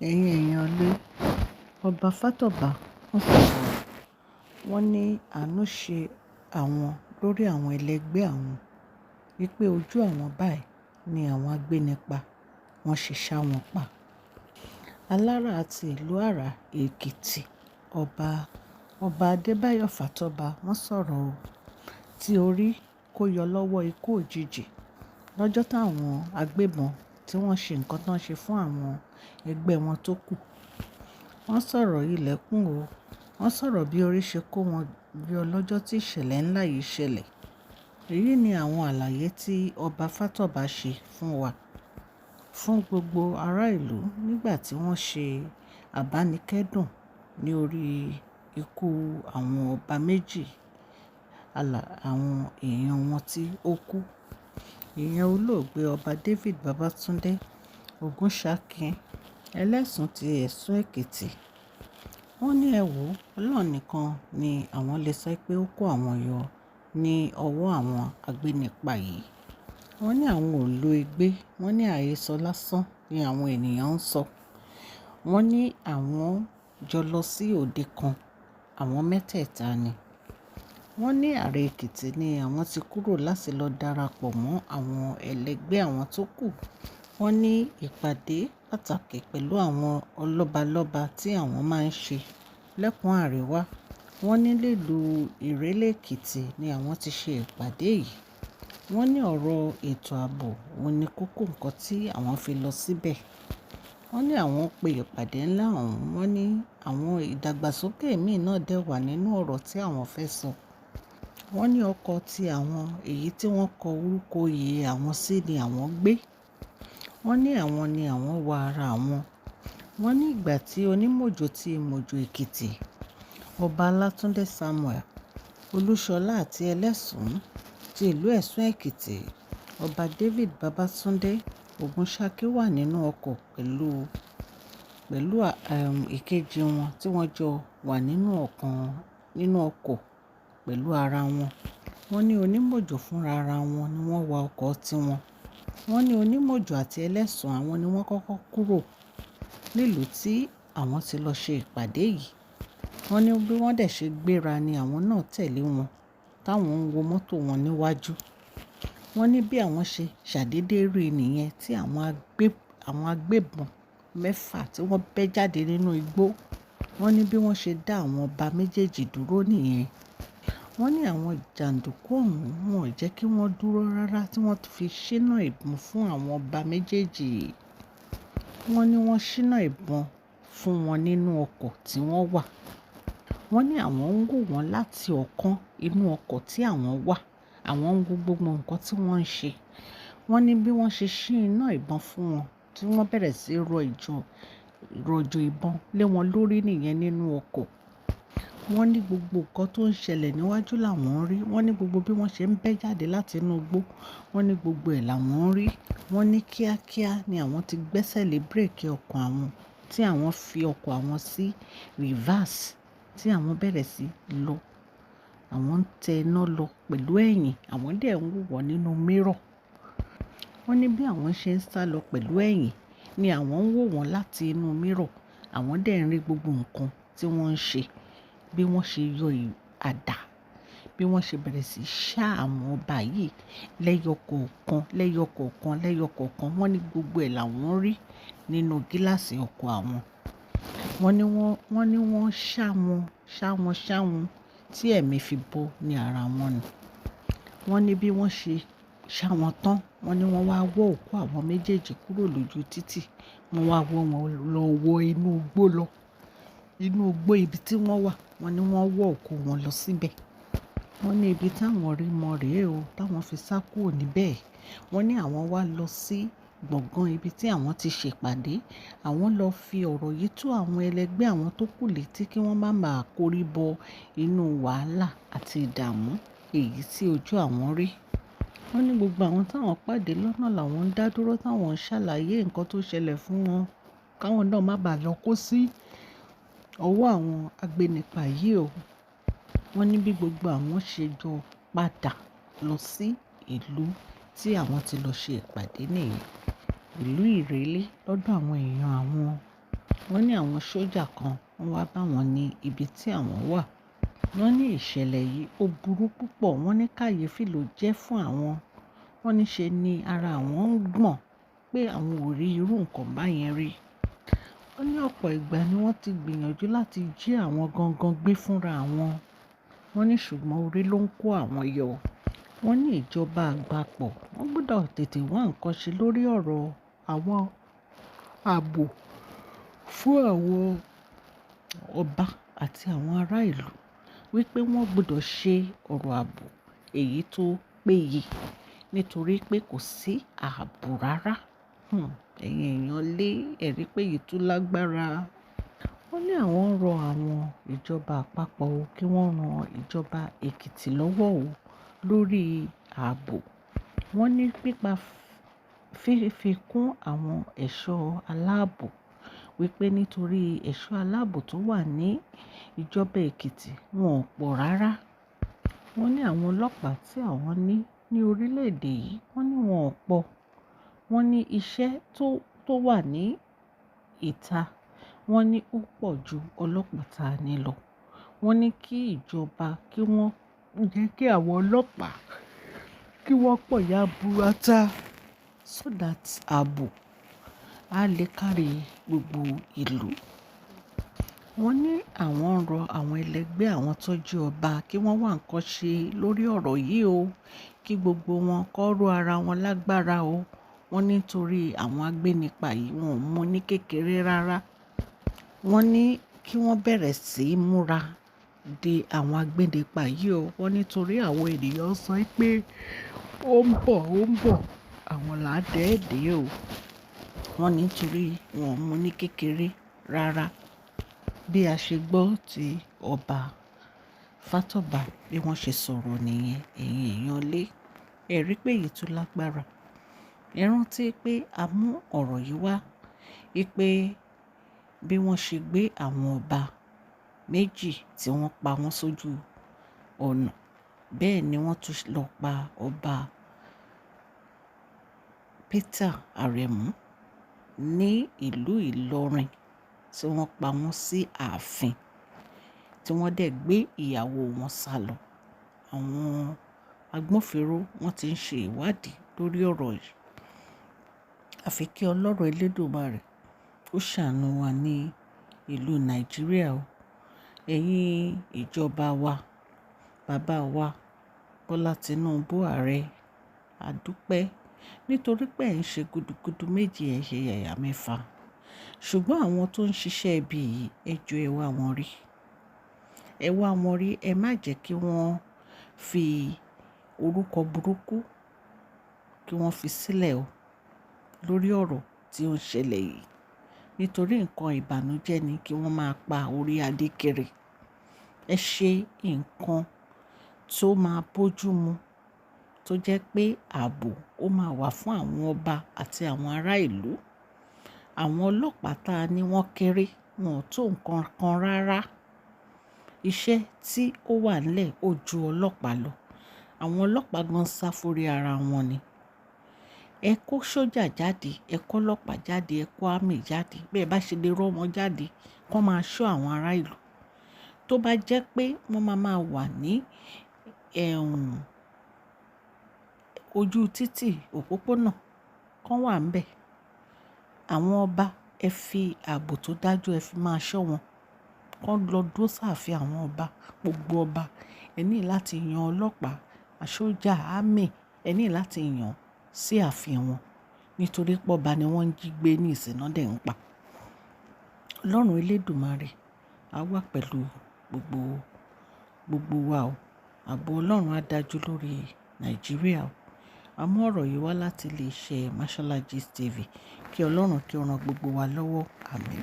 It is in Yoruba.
Ẹ̀yin èèyàn lé, Ọba Fátọ̀bà wọ́n sọ̀rọ̀, wọ́n ní àánú ṣe àwọn lórí àwọn ẹlẹgbẹ́ àwọn wípé ojú àwọn báyìí ni àwọn agbénipa wọ́n ṣe ṣá wọn pa. Alára àti ìlú Àrà Èkìtì, Ọba Adébáyọ̀ Fátọ́ba wọ́n sọ̀rọ̀ o, tí orí kó yọ lọ́wọ́ ikú òjijì lọ́jọ́ táwọn agbébọn tí wọ́n ṣe nǹkan tó ń ṣe fún àwọn ẹgbẹ́ wọn tó kù. Wọ́n sọ̀rọ̀ ilẹ̀kùn o. Wọ́n sọ̀rọ̀ bí orí ṣe kó wọn yọ lọ́jọ́ tí ìṣẹ̀lẹ̀ ńlá yìí ṣẹlẹ̀. Èyí ni àwọn àlàyé tí Ọba Fátọ́ba ṣe fún wa, fún gbogbo ará ìlú nígbà tí wọ́n ṣe àbánikẹ́dùn ní orí ikú àwọn ọba méjì, àwọn èèyàn wọn tí ó kú. Ìyẹn olóògbé Ọba David Babatunde Ogunshakin, Ẹlẹ́sùn ti Ẹ̀sùn Èkìtì. Wọ́n ní ẹ wò, Ọlọ́run nìkan ni àwọn lè sọ pé ó kó àwọn yọ ní ọwọ́ àwọn agbénipa yìí. Wọ́n ní àwọn ò lo ègbé, wọ́n ní àhesọ lásán ni àwọn ènìyàn ń sọ. Wọ́n ní àwọn jọ lọ sí òde kan, àwọn mẹ́tẹ̀ẹ̀ta ni. Wọ́n ní Àrà Èkìtì ni àwọn ti kúrò láti lọ darapọ̀ mọ́ àwọn ẹlẹgbẹ́ àwọn tó kù. Wọ́n ní ìpàdé pàtàkì pẹ̀lú àwọn ọlọ́balọ́ba tí àwọn máa ń ṣe lẹ́kùn àríwá. Wọ́n ní nílùú Ìrẹ́lé Èkìtì ni àwọn ti ṣe ìpàdé yìí. Wọ́n ní ọ̀rọ̀ ètò ààbò òun ní kókó nǹkan tí àwọn fi lọ síbẹ̀. Wọ́n ní àwọn pe ìpàdé ńlá ọ̀hún. Wọ́n ní àwọn ìdàgbàsókè míì náà dẹ̀ wà nínú ọ̀rọ̀ tí àwọn fẹ́ sọ. Wọ́n ní ọkọ̀ tí àwọn èyí tí wọ́n kọ orúkọ oyè àwọn sí ni àwọn gbé. Wọ́n ní àwọn ni àwọn wọ ara àwọn. Wọ́n ní ìgbà tí onímọ̀jò ti Ìmọ̀jò Èkìtì, Ọba Alátúndé Samuel Olúṣọlá àti Ẹlẹ́sùn ti ìlú Ẹ̀sùn Èkìtì, Ọba David Babatunde Ogunshakin wà nínú ọkọ̀ pẹ̀lú ìkejì wọn tí wọ́n jọ wà nínú ọkọ̀ pẹ̀lú ara wọn. Wọ́n ní onímọ̀jò fúnra ara wọn ni wọ́n wa ọkọ̀ tiwọn. Wọ́n ní onímọ̀jò àti Ẹlẹ́sùn àwọn ni wọ́n kọ́kọ́ kúrò nílùú tí àwọn ti lọ ṣe ìpàdé yìí. Wọ́n ní bí wọ́n dẹ̀ ṣe gbéra ni àwọn náà tẹ̀lé wọn táwọn ń wo mọ́tò wọn níwájú. Wọ́n ní bí àwọn ṣe ṣàdédé rí nìyẹn tí àwọn agbébọn mẹ́fà tí wọ́n bẹ́ jáde nínú igbó. Wọ́n ní bí wọ́n ṣe dá àwọn ọba méjèèjì dúró nìyẹn. Wọ́n ní àwọn jàǹdùkú ọ̀hún wọn ò jẹ́ kí wọ́n dúró rárá tí wọ́n fi ṣínà ìbọn fún àwọn ọba méjèèjì. Wọ́n ní wọ́n ṣínà ìbọn fún wọn nínú ọkọ̀ tí wọ́n wà. Wọ́n ní àwọn ń wò wọ́n láti ọ̀kan inú ọkọ̀ tí àwọn wà. Àwọn ń wo gbogbo nǹkan tí wọ́n ń ṣe. Wọ́n ní bí wọ́n ṣe ṣí iná ìbọn fún wọn tí wọ́n bẹ̀rẹ̀ sí rọ̀jò ìbọn lé wọn lórí nìyẹn nínú ọkọ̀. Wọ́n ní gbogbo nǹkan tó ń ṣẹlẹ̀ níwájú làwọn ń rí. Wọ́n ní gbogbo bí wọ́n ṣe ń bẹ́ jáde láti inú igbó. Wọ́n ní gbogbo ẹ̀ làwọn ń rí. Wọ́n ní kíákíá ni àwọn ti gbẹ́sẹ̀ lé bírèkì ọkọ̀ àwọn tí àwọn fi ọkọ̀ àwọn sí reverse tí àwọn bẹ̀rẹ̀ sí lọ. Àwọn ń tẹ iná lọ pẹ̀lú ẹ̀yìn. Àwọn dẹ̀ ń wò wọ́n nínú mirror. Wọ́n ní bí àwọn ṣe ń sá lọ pẹ̀lú ẹ̀yìn ni àwọn ń wò wọ́n láti inú mirror. Àwọn dẹ̀ ń rí gbogbo nǹkan tí wọ́n ń ṣe. Bí wọ́n ṣe yọ àdá, bí wọ́n ṣe bẹ̀rẹ̀ sí ṣá àwọn ọba yìí lẹ́yọ kọ̀ọ̀kan, lẹ́yọ kọ̀ọ̀kan, lẹ́yọ kọ̀ọ̀kan. Wọ́n ní gbogbo ẹ̀ làwọn rí nínú gíláàsì ọkọ̀ àwọn. Wọ́n ní wọ́n ṣá wọn, ṣá wọn, ṣá wọn tí ẹ̀mí fi bọ́ ní ara wọn ni. Wọ́n ní bí wọ́n ṣe ṣá wọn tán, wọ́n ní wọ́n wá wọ́ òkú àwọn méjèèjì kúrò lójú títì. Wọ́n wá wọ́ wọn lọ wọ inú igbó lọ. Inú igbó ibi tí wọ́n wà, wọ́n ní wọ́n wọ́ òkú wọn lọ síbẹ̀. Wọ́n ní ibi táwọn rí mọ́ rèé o, táwọn fi sá kúrò níbẹ̀. Wọ́n ní àwọn wá lọ sí gbọ̀ngàn ibi tí àwọn ti ṣe ìpàdé. Àwọn lọ fi ọ̀rọ̀ yìí tó àwọn ẹlẹgbẹ́ àwọn tó kù létí kí wọ́n má bàa kórí bọ inú wàhálà àti ìdààmú èyí tí ojú àwọn rí. Wọ́n ní gbogbo àwọn táwọn pàdé lọ́nà làwọn ń dá dúró táwọn ń ṣàlàyé nǹkan tó ṣẹlẹ̀ fún wọn káwọn náà má bàa lọ kó sí ọwọ́ àwọn agbénipa yìí o. Wọ́n ní bí gbogbo àwọn ṣe jọ padà lọ sí ìlú tí àwọn ti lọ ṣe ìpàdé nìyẹn. Ìlú Ìrẹ́lé lọ́dọ̀ àwọn èèyàn àwọn. Wọ́n ní àwọn sójà kan wọ́n wá bá wọn ní ibi tí àwọn wà. Wọ́n ní ìṣẹ̀lẹ̀ yìí ó burú púpọ̀. Wọ́n ní kàyéfì ló jẹ́ fún àwọn. Wọ́n ní ṣe ni ara àwọn ń gbọ̀n pé àwọn ò rí irú nǹkan báyẹn rí. Wọ́n ní ọ̀pọ̀ ìgbà ni wọ́n ti gbìyànjú láti jí àwọn gangan gbé fúnra àwọn. Wọ́n ní ṣùgbọ́n orí ló ń kó àwọn yọ. Wọ́n ní ìjọba àpapọ̀ wọ́n gbọdọ̀ tètè wá nǹkan ṣe lórí ọ̀rọ̀ àwọn ààbò fún àwọn ọba àti àwọn ará ìlú, wípé wọ́n gbọdọ̀ ṣe ọ̀rọ̀ ààbò èyí tó péye nítorí pé kò sí ààbò rárá. Ẹ̀yin èèyàn lé, ẹ rí pé èyí tún lágbára. Wọ́n ní àwọn ń rọ àwọn ìjọba àpapọ̀ o kí wọ́n ran ìjọba Èkìtì lọ́wọ́ o lórí ààbò. Wọ́n ní pípa fífi kún àwọn ẹ̀ṣọ́ aláàbò, wípé nítorí ẹ̀ṣọ́ aláàbò tó wà ní ìjọba Èkìtì wọn ò pọ̀ rárá. Wọ́n ní àwọn ọlọ́pàá tí àwọn ní ní orílẹ̀-èdè yìí, wọ́n ní wọn ò pọ̀. Wọ́n ní iṣẹ́ tó wà ní ìta, wọ́n ní ó pọ̀ ju ọlọ́pàá ta ní lọ. Wọ́n ní kí ìjọba kí wọ́n jẹ́ kí àwọn ọlọ́pàá kí wọ́n pọ̀ yaburata so that ààbò á lè kárí gbogbo ìlú. Wọ́n ní àwọn ń rọ àwọn ẹlẹgbẹ́ àwọn tó jẹ́ ọba kí wọ́n wá nǹkan ṣe lórí ọ̀rọ̀ yìí o, kí gbogbo wọn kó ró ara wọn lágbára o. Wọ́n ní nítorí àwọn agbénipa yìí wọn ò mú ní kékeré rárá. Wọ́n ní kí wọ́n bẹ̀rẹ̀ sí í múra de àwọn agbénipa yìí o. Wọ́n ní torí àwọn ènìyàn sọ pé ó ń bọ̀, ó ń bọ̀, àwọn là á dẹ́ẹ̀dẹ́ o. Wọ́n ní nítorí wọn ò mú ní kékeré rárá. Bí a ṣe gbọ́ tí ọba Fátọ̀bà bí wọ́n ṣe sọ̀rọ̀ nìyẹn, ẹ̀yin èèyàn lé, ẹ rí pé èyí tún lágbára. Ẹ rántí pé a mú ọ̀rọ̀ yìí wá wípé bí wọ́n ṣe gbé àwọn ọba méjì tí wọ́n pa wọ́n sójú ọ̀nà, bẹ́ẹ̀ ni wọ́n tún lọ pa ọba Peter Aremu ní ìlú Ìlọrin tí wọ́n pa wọ́n sí ààfin, tí wọ́n dẹ̀ gbé ìyàwó wọn sálọ. Àwọn agbófinró wọ́n ti ń ṣe ìwádìí lórí ọ̀rọ̀ yìí. Àfi kí Ọlọ́run Elédùmarè ó ṣàánú wa ní ìlú Nàìjíríà o. Ẹ̀yin ìjọba wa, bàbá wa Bọ́lá Tinubu ààrẹ, a dúpẹ́ nítorí pé ẹ̀ ń ṣe gudugudu méjì, ẹ̀ ń ṣe yàyà mẹ́fà. Ṣùgbọ́n àwọn tó ń ṣiṣẹ́ ibi yìí, ẹ jọ̀ọ́ ẹ wá wọn rí. Ẹ wá wọn rí, ẹ má jẹ́ kí wọ́n fi orúkọ burúkú kí wọ́n fi sílẹ̀ o lórí ọ̀rọ̀ tí ó ń ṣẹlẹ̀ yìí. Nítorí nǹkan ìbànújẹ́ ni kí wọ́n máa pa orí adé kiri. Ẹ ṣe nǹkan tó máa bójú mu, tó jẹ́ pé ààbò ó máa wà fún àwọn ọba àti àwọn ará ìlú. Àwọn ọlọ́pàá tá a ní wọ́n kéré, wọn ò tó nǹkan kan rárá. Iṣẹ́ tí ó wà nílẹ̀ ó ju ọlọ́pàá lọ. Àwọn ọlọ́pàá gan sá fórí ara wọn ni. Ẹ kó sójà jáde, ẹ kó ọlọ́pàá jáde, ẹ kó army jáde. Bí ẹ bá ṣe lè rọ́ wọn jáde, kí wọ́n máa ṣọ́ àwọn ará ìlú. Tó bá jẹ́ pé wọ́n máa máa wà ní ojú títì òpópónà, kán wà níbẹ̀. Àwọn ọba, ẹ fi ààbò tó dájú ẹ fi máa ṣọ́ wọn. Kán lọ dúró sáàfin àwọn ọba, gbogbo ọba. Ẹ ní láti yan ọlọ́pàá, sójà, army, ẹ ní láti yàn sí ààfin wọn. Nítorí pé ọba ni wọ́n ń jí gbé ní ìsìn náà dẹ̀ ń pa. Ọlọ́run Elédùmarè á wà pẹ̀lú gbogbo, gbogbo wa o. Ààbò Ọlọ́run á dájú lórí Nàìjíríà o. A mú ọ̀rọ̀ yìí wá láti ilé iṣẹ́ Mashola Gist TV. Kí Ọlọ́run kí ó ran gbogbo wa lọ́wọ́. Àmín.